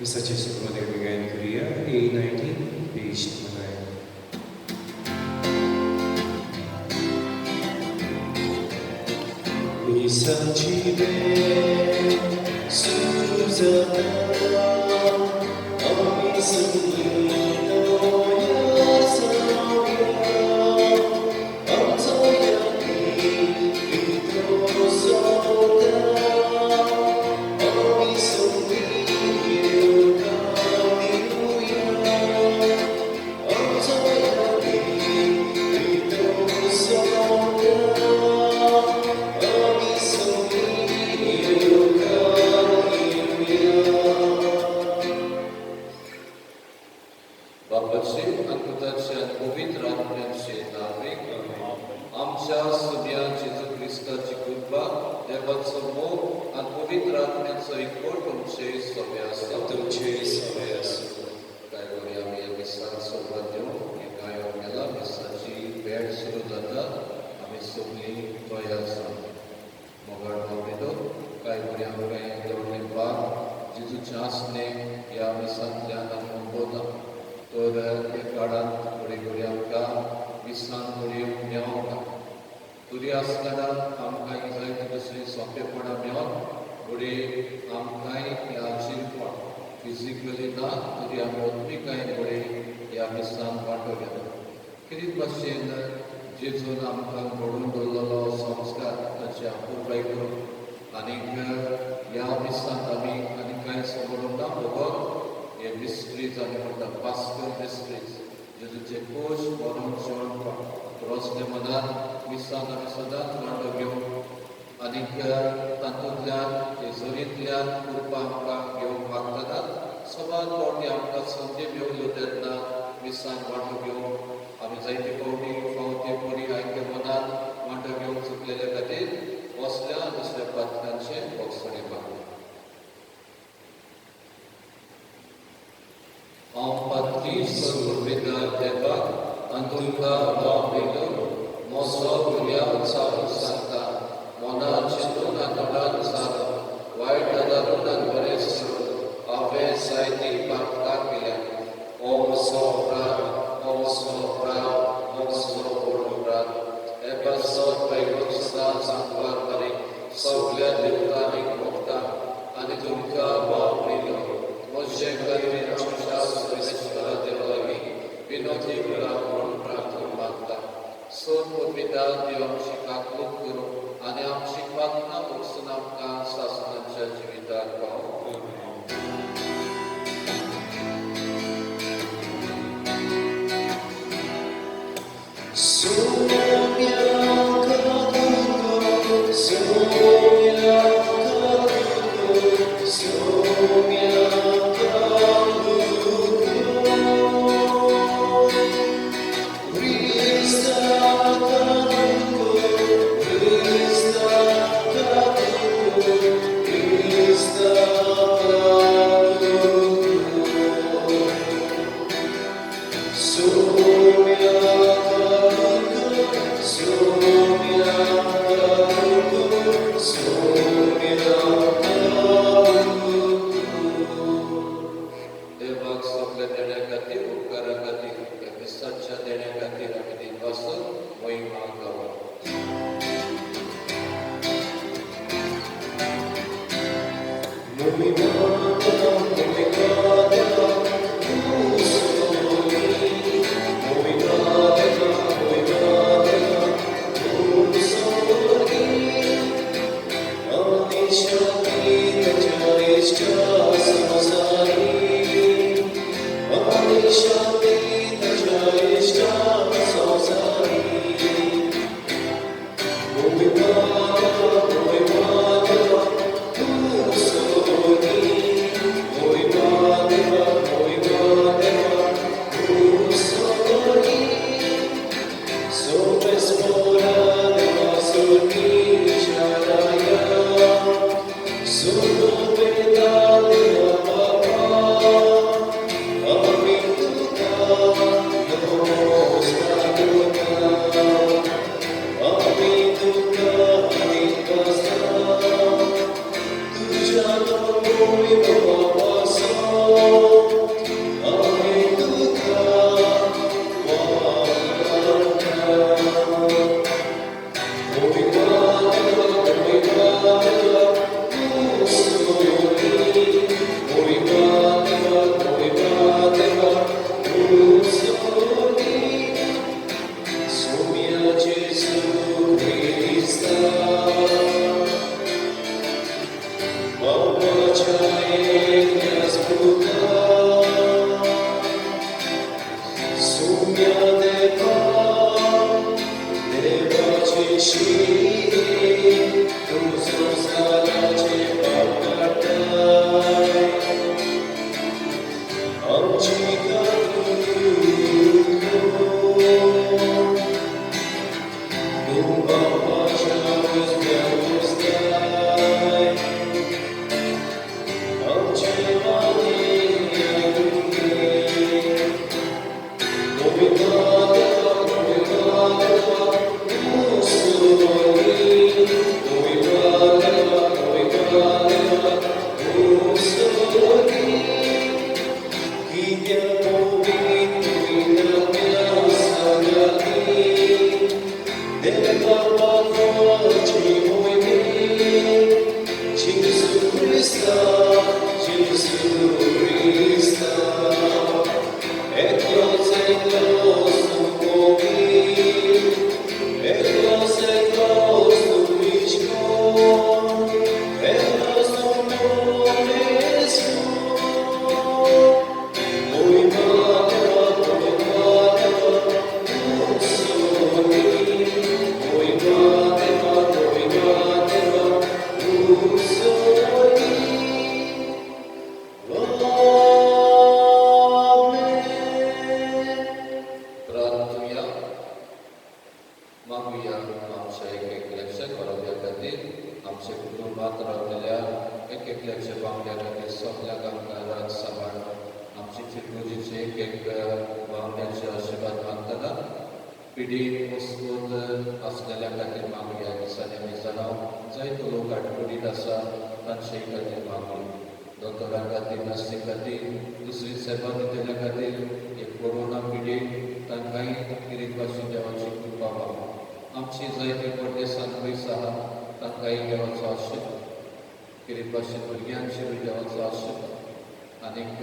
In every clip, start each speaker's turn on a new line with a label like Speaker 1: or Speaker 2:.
Speaker 1: मिसाची सुरवात गायन करूया. A19 page 9. मिसाची वेळ सुरू जाता, आमी सगळीं दोळ्यां जावया, आमचो यादी पित्रो सोदा, आमी सगळीं येवकार दिवया, आमचो यादी पित्रो सोदा, आमी सगळीं येवकार दिवया.
Speaker 2: बापाचे आनी पुताचे आनी पवित्र आत्म्याचे नावे. आमच्या सुम्या जेजू क्रिस्ताची कृपा, देवाचो मोग आनी पवित्र आत्म्याचो एकवट तुमचे सगळे आसा.
Speaker 1: तुमचे सगळे आसूं.
Speaker 2: काय बरी आमी ह्या मिसाक सुरवात दिवन हें गायन केलां. मिसाची वेळ सुरू जाता, आमी सगळीं तयार जावन. मोगाळ भाव, काय बरी आमकां हें दवरलें भाग जेजूचें आसणें ह्या मिसांतल्यान आमी अणभवता. तर ह्या काळांत घडये घडये आमकां मिसान घडये मेवना, तरी आसतना आमकां ही जायती दुसरी सोंपेपणां मेळोन घडये आमकांय हें आशिरपण फिजिकली ना तरी आमी आत्मिकायेन घडये ह्या मिसान वांटो घेता. कितें भाशेन जेजून आमकां घडोवन दवरलेलो संस्कार ताची अपुरबाय करून आनीक ह्या मिसांत आमी आनी कांय समजूंक ना बगर हे मिस्ट्रीज आमी म्हणटा, पास्कल मिस्ट्रीज, जेजूचे कोश, मरण, जिवंतपण रोसले मनान मिसान आमी सदांच वांटो घेवन आनीक तातूंतल्यान जेजुरींतल्यान कृपा आमकां घेवंक मागतना सदांच फावटी आमकां संदी मेवल्यो तेन्ना मिसान वांटो घेवन आमी जायते फावटी फावटी परी आयके मनान वांटो घेवंक चुकलेल्या खातीर बसल्या दुसऱ्या पात्रांचें भोगसणें मागता. हांव पात्री सर्वपिता देवाक आनी तुमकां भाव म्हजो भुरग्यां चालू सांगता, मनान चिंतून आनी तोंडान चालू, वायट गजालून आनी बरें सोडून हांवें जायतीं पातकां केल्या. हो म्हजो अपराध, हो म्हजो अपराध, हो म्हजो व्हड अपराध. हे पासत पयलो सदां सांगपाक बरें सगल्या देवतांनी भोगता आनी तुमकां भाव पयलो म्हजे खातीर आमच्या सर्वेस्परा देवा लागीं विनोदी करा म्हूण प्रार्थना मागता. सोद पिता देव आमची काकलूत करूं आनी आमची पातनां भोगसून आमकां सासणाच्या जिविताक पावोवं.
Speaker 1: Soumya Kaduko, Soumya Kaduko, Soumya Kaduko. Krista Kaduko, Krista Kaduko, Krista Kaduko. Soumya Kaduko,
Speaker 2: चिरगुजीचे एक एक वांगड्याचे आशिर्वाद मागतना पिडीन वस्तूत आसलेल्या खातीर मागया. दिसांनी आमी जाणां जायतो लोक आटकुडीत आसा, तांचे खातीर मागया. दोतोरां खातीर, नर्सी खातीर, दुसरी सेवा दितल्या खातीर, एक कोरोना पिडीन तांकांय खेरीत भाशेन देवाची कृपा मागू. आमची जायती परदेसान पयस आहा, तांकांय देवाचो आशिर्वाद. खेरीत भाशेन भुरग्यांचेरूय देवाचो आशिर्वाद. आनीक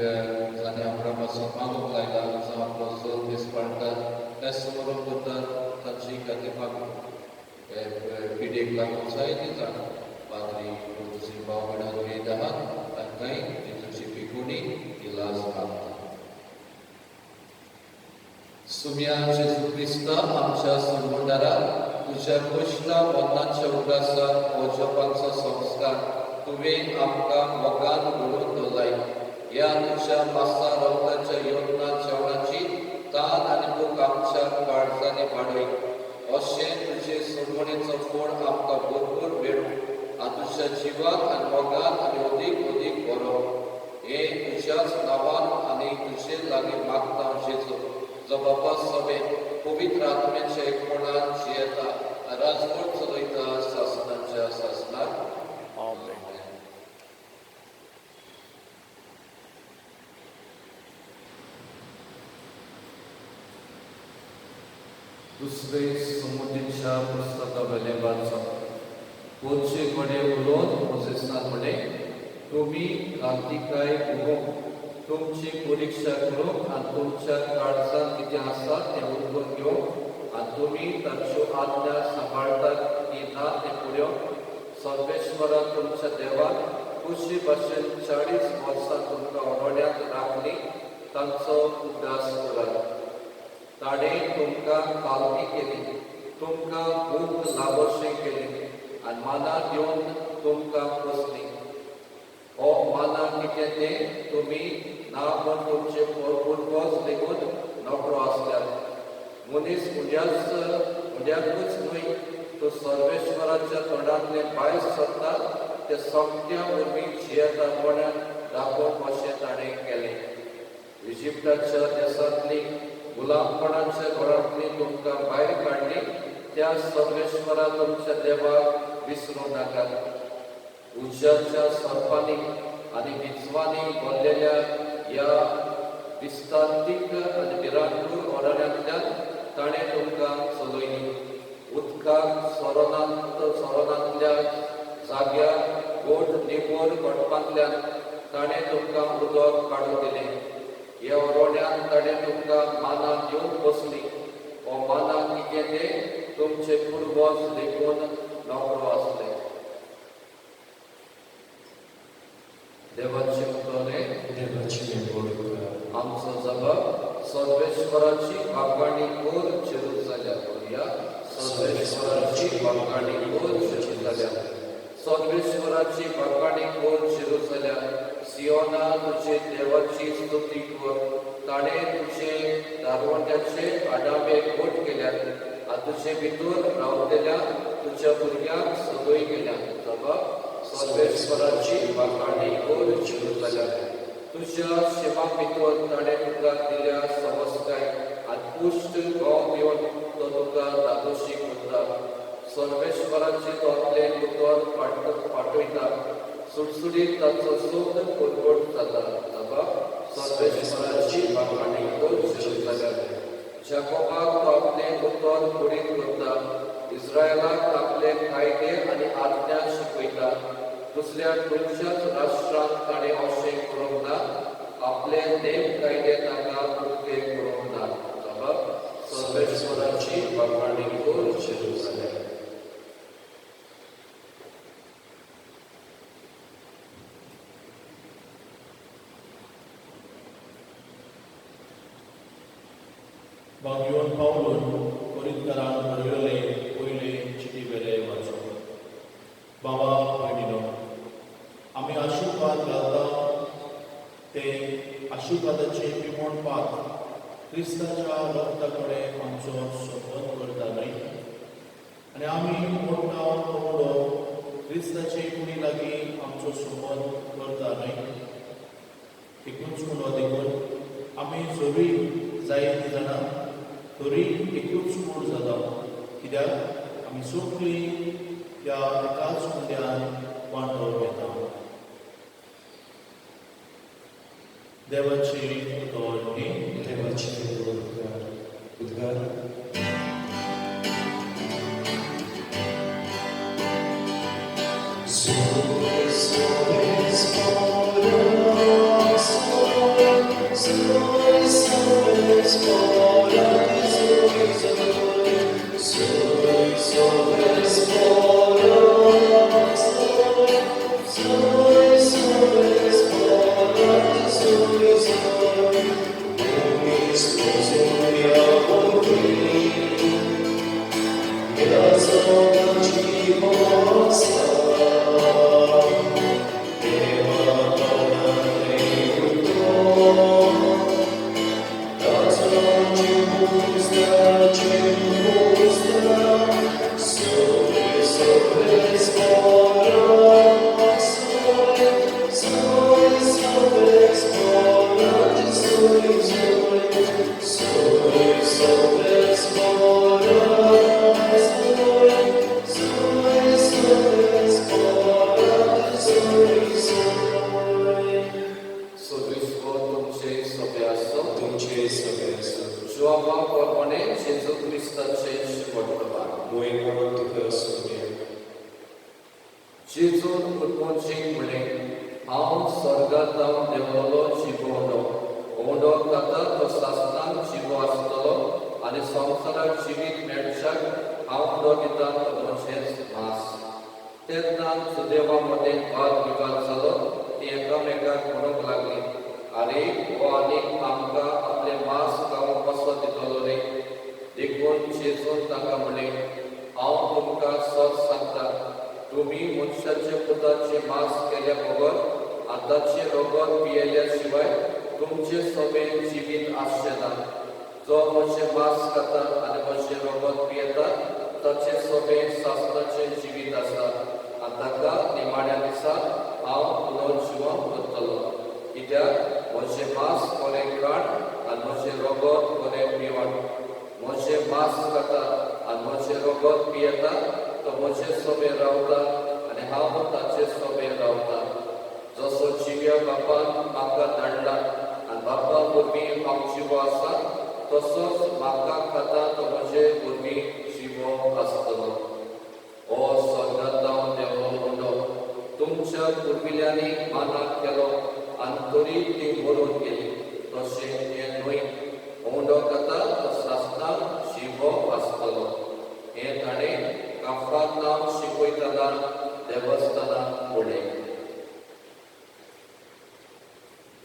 Speaker 2: जाणें अब्रामाचो मागूंक लायला, जावं आपलो जोल दीस पाळटात, त्या समोर करतात, तांची खातीर मागू. पिडेक लागून जायते जाण पाद्री दुसरी भाव भयणां दुयेंत आहात, तांकांय जेजूची पिकोणी इलाज मागता. सुम्या जेजू क्रिस्ता आमच्या सोडवणदारा, तुज्या कृष्णा मरणाच्या उगडासाक हो जपांचो संस्कार तुवें आमकां मोगान घडोवन दवरलाय. ह्या तुज्या मासा रक्ताच्या योजना जेवणाची तान आनी भूक आमच्या काळजांनी वाडय. अशें तुजे सोडवणेचो फोड आमकां भरपूर मेळूं आनी तुज्या जिवान आनी मोगान आनी अदीक अदीक बरो. हें तुज्याच नांवान आनी तुजे लागीं मागता जेजू, जो बाबा समेत पवित्र आत्म्याच्या एकपणान जियेता, राजवट चलयता सासनाच्या सासनाक.
Speaker 3: आमेन.
Speaker 2: दुसरे समुद्रीच्या पुस्तका वेलें वाचप. पोरचे कडेन उलोवन मोजेसान म्हणलें, तुमी क्रांतिकाय भोगूंक, तुमची परिक्षा करूंक आनी तुमच्या काळजांत कितें आसा तें उरकून घेवंक आनी तुमी तांच्यो आज्ञा सांबाळटात की ना तें पळोवंक सर्वेश्वरा तुमच्या देवान खुशी भाशेन 40 वर्सां तुमकां अरण्यांत राखली, तांचो उगडास करात. ताणें तुमकां कालमी केली, तुमकां भूक लागोशी केली आनी माना दिवन तुमकां पोसली. हो माना कितें तें तुमी ना म्हूण तुमचे पुर्वज लेगून नकळो आसल्यात. मनीस उंड्याकूच न्हय तो सर्वेश्वराच्या तोंडांतलें भायर सरता ते सोंपत्या वरवीं जियेता म्हण दाखोवंक अशें ताणें केलें. इजिप्ताच्या देशांतली गुलामपणाच्या घरांतली तुमकां भायर काडली त्या सर्वेश्वरा तुमच्या देवाक विसरूं नाकात. उज्याच्या सर्पांनी आनी विंचवांनी भरलेल्या ह्या विस्तारीक आनी भिरांकूळ अरण्यांतल्यान ताणें तुमकां चलयली. उदकाक सरोनांतल्या जाग्यार गोड निबर कोटपांतल्यान ताणें तुमकां उदक काडून दिलें. ह्या अरण्यांत ताणें तुमकां माना दिवन बसली. हो माना कितें तें तुमचे पुर्वज लेगून नकळो आसले. देवाचे उतरे.
Speaker 1: देवाची गोड.
Speaker 2: आमचो जबाब, सर्वेश्वराची वाखाणी कर जेरुजाल्या. करुया. सर्वेश्वराची वाखाणी कर जेरुजाल्या. सर्वेश्वराची वाखाणी कर जेरुजाल्या. सियोना तुझे देवाची स्तुती कर. ताणें तुझे दारवंट्याचे आडामे गोट केल्यात आनी तुजे भितर रावतल्या तुज्या भुरग्यांक सदय केल्यात. जबाब, सर्वेश्वराची वाखाणी कर जेरुजाल्या. तुज्या शिमा भितर ताणें तुका दिल्या समजकाय आनी पुश्ट घोव दिवन तो तुका धादोशी करता. सर्वेश्वराचे तो आपलें उतर पाठयता, सुडसुडीत ताचो सोद परगट जाता. जबाब, सर्वेश्वराची वाखाणी कर जेरुजाल्या. जाकोबाक तो आपलें उतर कुडीत करता, इस्रायलाक आपले कायदे आनी आज्ञा शिकयता. दुसऱ्या खंयच्याच राष्ट्रांत ताणें अशें करूंक ना, आपले नेम कायदे तांकां उक्ते करूंक ना. जबाब, सर्वेश्वराची वाखाणी कर जेरुजाल्या.
Speaker 4: भाग्योन पावलून कोरिंतकारांक बरयलेले पयले चिटी वेले वाचो. बाबा भयणीनो, आमी आशिर्वाद घालता ते आशिर्वादाचे पिमोण पात क्रिस्ताच्या रक्ता कडेन आमचो संबंद करता न्हय? आनी आमी मोडटा तो उडो क्रिस्ताचे कुडी लागीं आमचो संबंद करता न्हय? एकूच उंडो देखून आमी जरूय जायतीं जाणां तरी एकूच कूड जाला, कित्याक आमी सगळीं ह्या एकाच उंड्यान वांटो घेता. देवाची उतर ही.
Speaker 1: देवाचे उद्गार उद्गार.
Speaker 2: सोदविश्व तुमचे सोबे आसो.
Speaker 1: तुमचे सगळे आसा.
Speaker 2: जुआंवा प्रमाणे जेजू क्रिस्ताचे शिवटप्रमाण.
Speaker 1: मोहिमा तुका सोम्या.
Speaker 2: जेजून उरपोंचीक म्हणलें, हांव स्वर्गात जावन देंवलोलो जिवो उंडो. उंडो खाता तो सासणाक जिवो आसतलो आनी संवसाराक जिवीत मेळच्याक हांव उंडो दिता तो म्हजेंच मांस. तेन्ना जुदेवा मदें वाद विवाद जालो. ती एकामेकाक म्हणूंक लागली, आरे, हो आनीक आमकां आपलें मांस खावंक कसो दितलो रे? देखून जेजून तांकां म्हणलें, हांव तुमकां सत सांगता, तुमी मनशाचे पुताचें मांस केल्या बगर आनी ताचें रगत पियेल्या शिवाय तुमचे सभेन जिवीत आसचें ना. जो म्हजें मांस खाता आनी म्हजें रगत पियेता ताचे सभेन सासणाचें जिवीत आसा आनी ताका निमाण्या दिसा हांव पुनर्जिवन करतलो. कित्याक म्हजें मांस बरें खाण आनी म्हजें रगत बरें पिवण. म्हजें मांस खाता आनी म्हजें रगत पियेता तो म्हजे सोबे रावता आनी हांव ताचे सोबे रावता. जसो जिव्या बापान म्हाका धाडला आनी बापा वरवीं हांव जिवो आसा, तसोच म्हाका खाता तो म्हजे वरवीं जिवो आसतलो. हो स्वर्गांत जावन देंवलो उंडो. तुमच्या पुर्विल्यांनी मानाक केलो आनी तरी ती मरून गेली, तशें हें न्हय. उंडो खाता तो सासणाक जिवो आसतलो. हें ताणें काफात शिकयतना देवस्थानात म्हणलें.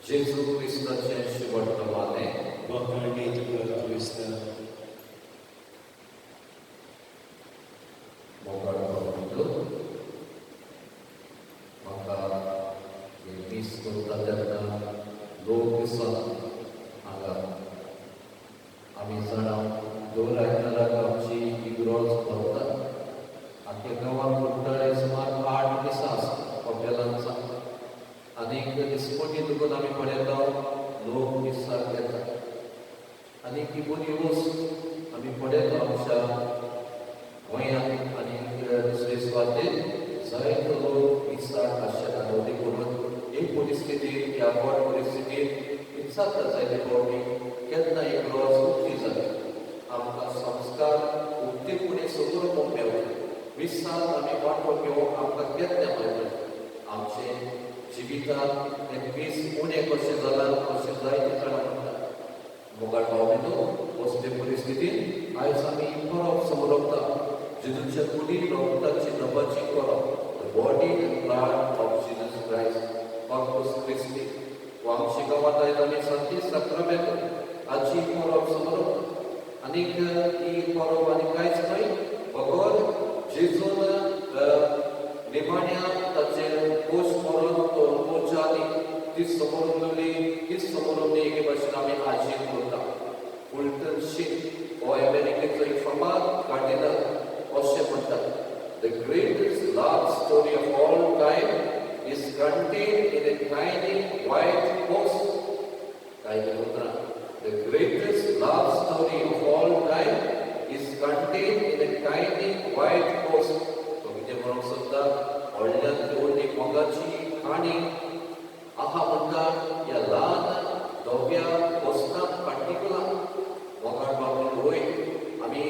Speaker 2: जेजू क्रिस्ताचें शिवटप्रमाणें.
Speaker 1: बखाणे तुका क्रिस्ता.
Speaker 2: मोगाळ भावंडो, म्हाका हे मीस करता तेन्ना लोक दिसना हांगा. आमी जाणा, दर आयताराक आमची इगर्ज भरता. आख्या गांवांत कुट्टाळे सुमार 8 मिसां आसा कपेलांचा आनीक दिसपटी देखून आमी पळयता लोक मिसाक येता आनी ती बरी वस्त आमी पळयता. आमच्या गोंयांत आनी दुसरे सुवातेर जायतो लोक मिसाक आसचे ना. देखून ही परिस्थितीत, ह्या व्हड परिस्थितीत विचारता जायते फावटी, केन्ना इगर्ज उक्ती जाता, आमकां संस्कार उक्तेपणी समरोवंक मेळटा, मिसांत आमी वांटो घेवंक आमकां केन्ना मेळटा, आमचें जिवितांत हें मीस उणें कशें जालां अशें जायते जाणां म्हणटात. मोगाळ भाव, असले परिस्थितींत आयज आमी परब समरोवता, जेजूच्या कुडी रगताची डबाची परब, the body and blood of Jesus Christ, Corpus Christi. वो आमच्या गांवांत आयज आमी सांती साक्रामेंत हाची परब समरोवता. आनीक ही परब आनी कांयच न्हय बगर जेजून निमाण्या ताचेर कोश मरून तो कोच्या आनी ती समोरून ती समोरून एके भाशेन आमी आजीन करता. फुलटन शीन हो अमेरिकेचो एक फामाद कार्डिनल अशें म्हणटात, the greatest love story of all time is contained in a tiny white post. कांय उतरां Greatest love story of all time is contained in a tiny white host. तो कितें म्हणूंक सोदता, व्हडल्यांतली व्हडली मोगाची काणी आहा म्हणटा ह्या ल्हान धव्या पोस्टांत पार्टिकुलर. मोगाळ बाबतींत वय आमी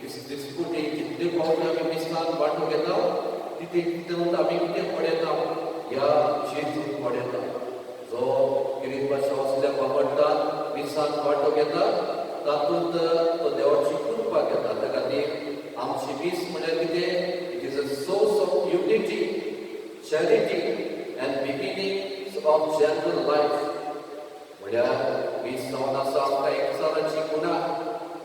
Speaker 2: दिसपुटी जितले फावटी आमी मिसांत वांटो घेता, तितले तितून आमी कितें पळयता? ह्या जेजूक पळयता, जो किरीत भाशा असल्या बाबडटान मिसांत वांटो घेता, तातूंत तो देवाची कृपा घेता. त्या खातीर आमची मीस म्हणल्यार कितें? It is a source of unity, charity and beginning of general life. म्हळ्यार मीस जावन आसा आमकां एकचाराची गुणा,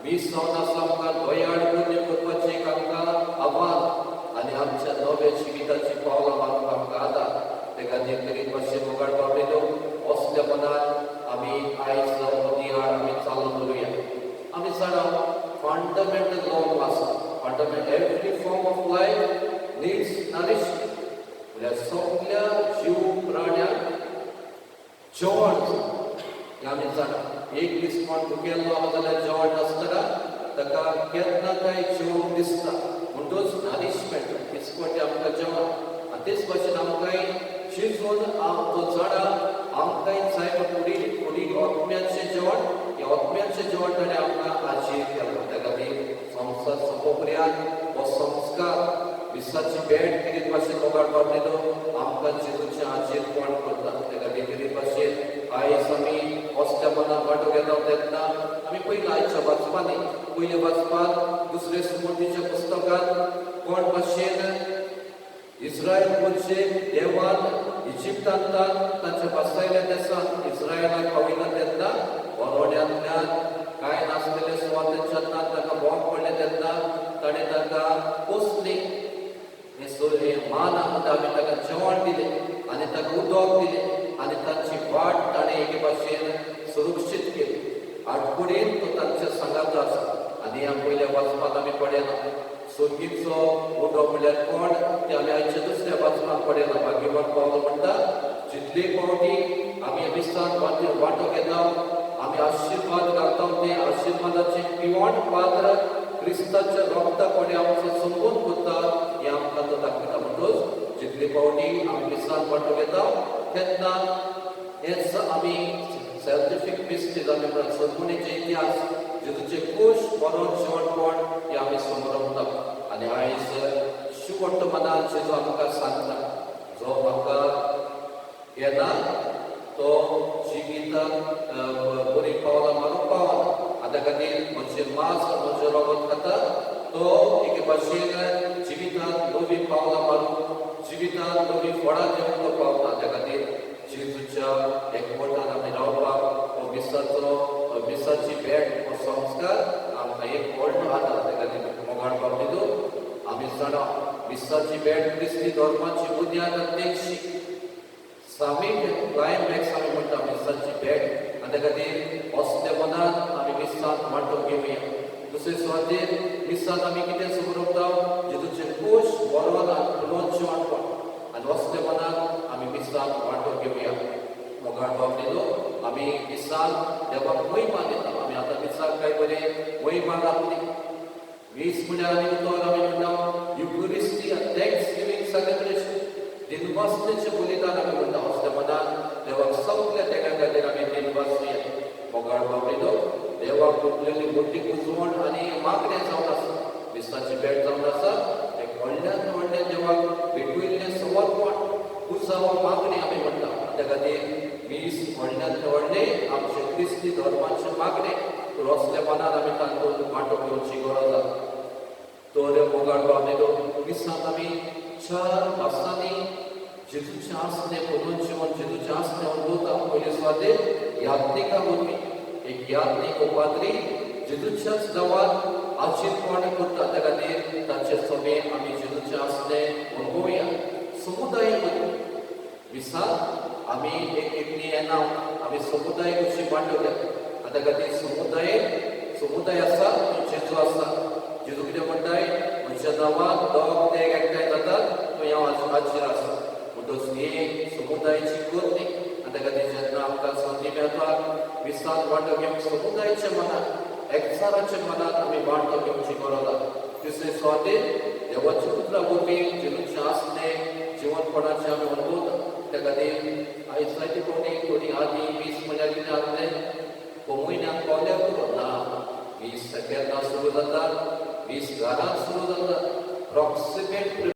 Speaker 2: मीस जावन आसा आमकां दयाळ पुण्य करपाचें एक आमकां आव्हान आनी आमच्या नव्या जिविताची पावलां मारूंक आमकां आदार. ते खातीर करीत मातशें मोगाळ बाबडे, असल्या मनान आमी आयज नियाळ आमी चालू दवरुया. आमी जाणा, फंडामेंटल लॉ आसा, fundamental, every form of life needs nourishment. म्हळ्यार सगल्या जीव प्राण्यांक जेवण हें आमी जाणा. एक दीस कोण भुकेल्लो आहा जाल्यार, जेवण नासतना ताका केन्ना काय जेवण दिसता. म्हणटूच नरिशमेंट दिसपट्टें आमकां जेवण. आनी तेच भाशेन आमकांय शिजोवन तो जाणा, आमकांय जाय तो कुडी कुडीक आत्म्याचें जेवण. हें आत्म्याचें जेवण ताणें आमकां आजीर केलां. त्या खातीर संवसार सोंपो हो संस्कार, मिसाची भेट कितें भाशेन मोगाळ बाबलेलो आमकां जेजूचें आजीरपण करता. त्या खातीर कितें भाशेन आयज आमी असल्या मनान वांटो घेता तेन्ना आमी पयलीं आयच्या वाचपांनी, पयल्या वाचपांत, दुसऱ्या सुमतीच्या पुस्तकांत कोण भाशेन इस्रायल मनशे देवान इजिप्तांतल्यान तांच्या बसायल्या देसांत इस्रायलाक पावयला तेन्ना, अरण्यांतल्यान कांय नासलेले सुवातेच्यान ताका भोंवक पडलें तेन्ना ताणें ताका पोसली. हे हे मान म्हणटा आमी, ताका जेवण दिलें आनी ताका उदक दिलें आनी तांची वाट ताणें एके भाशेन सुरक्षीत केली. आटकुडीन तो तांच्या सांगात आसा. आनी ह्या पयल्या वाचपांत आमी पळयला, सोगीचो उडो म्हणल्यार कोण ते आमी आयच्या दुसऱ्या वाचपांत पळयला. भाग्यवान पावलो म्हणटा, जितले फावटी आमी मिसांत वांटो घेता, आमी आशिर्वाद घालता, ते आशिर्वादाचें पिवण पात्र क्रिस्ताच्या रक्ता कडेन आमचो संबंद करता हें आमकां तो दाखयता. म्हणटूच जितले फावटी आमी मिसांत वांटो घेता तेन्ना हेच आमी साल्विफीक मिस्ट्रीज आमी म्हणटा, सद्गुणीचे इतिहास, जेजूचे कोश, मरण, शेवटपण हे आमी समरमता. आनी आयज शिवट्ट मनान जेजू आमकां सांगता, जो म्हाका येना तो जिवितांत बरी पावलां मारूंक पावना. आनी त्या खातीर म्हजें मांस, म्हजें रगत खाता तो एके भाशेन जिवितांत नवी पावलां मारूंक, जिवितांत नवी फळां घेवंक तो पावता. त्या खातीर जेजूच्या एकवटान आमी रावपाक हो मिसाचो, मिसाची भेट, हो संस्कार आमकां एक व्हडलो आदार. त्या खातीर मोगाळ बाबतींत आमी जाणा, मिसाची भेट क्रिस्ती धर्माची बुन्याद आनी तेंगशी, सामीट, क्लायमॅक्स आमी म्हणटा मिसाची भेट. आनी त्या खातीर असल्या मनान आमी मिसांत वांटो घेवया. दुसरे सुवातेर मिसांत आमी कितें समजता? जेजूचे कोश, मरण आनी पुनर्जिवणपण. आनी असल्या मनान आमी मिसांत वांटो घेवया. मोगाळ बाबतींत आमी मिसांत देवाक महिमा दिता. आमी आतां मिसाक काय बरें महिमा घातली. मीस म्हणल्यार आनी उतर आमी म्हणटा युकरिस्ती, thanks giving celebration, दिनवासनेचें बलिदान आमी म्हणटा. असल्या मनान देवाक सगल्या तेगा खातीर आमी दिनवासया. मोगाळ बाबतींत देवाक उरलेली मोठी कुजवण आनी मागणें जावन आसा, मिसाची भेट जावन आसा एक व्हडल्यान व्हडलें देवाक भेटवयल्लें समर्पण, पुजा वा मागणें आमी म्हणटा. त्या खातीर मीस व्हडल्यान व्हडलें आमचें क्रिस्ती धर्माचें मागणें. तर असल्या मनान आमी तातूंत वांटो घेवची गरज आसा. तर मोगाळ बाबतींत मिसांत आमी चार भासांनी जेजूचें आसणें, पुनर्जिवन जेजूचें आसणें अनुभवता. पयले सुवातेर याज्ञिका वरवीं एक याज्ञिक पाद्री जेजूच्याच नांवान आजीरपण करता. त्या खातीर ताचे समे आमी जेजूचें आसणें अनुभवया. समुदाय वरवीं मिसांत आमी एक एकली येना, आमी समुदाय कशी वांटो घेता. आनी त्या खातीर समुदाय, समुदाय आसा तो जेजू आसा. जेजू कितें म्हणटाय? म्हज्या नांवान दोग ते एकठांय जातात तो हांव हाजीर आसा. म्हणटच ही समुदायाची करणी. आनी त्या खातीर जेन्ना आमकां संदी मेळटा, मिसांत वांटो घेवंक समुदायाच्या मनात, एकचाराच्या मनात आमी वांटो घेवची गरज आसा. तिसरे सुवातेर देवाच्या उतरा वरवीं जेजूचें आसलें जिवनपणाचें आमी अनुभवता. त्या खातीर आयज जायते कोणी कोणी आदीं मीस म्हणल्यार कितें आसलें, म्हयन्याक पावल्यार पुरो ना. मीस सेकेंदां सुरू जाता, मीस घरांत सुरू जाता. प्रॉक्सिमेट.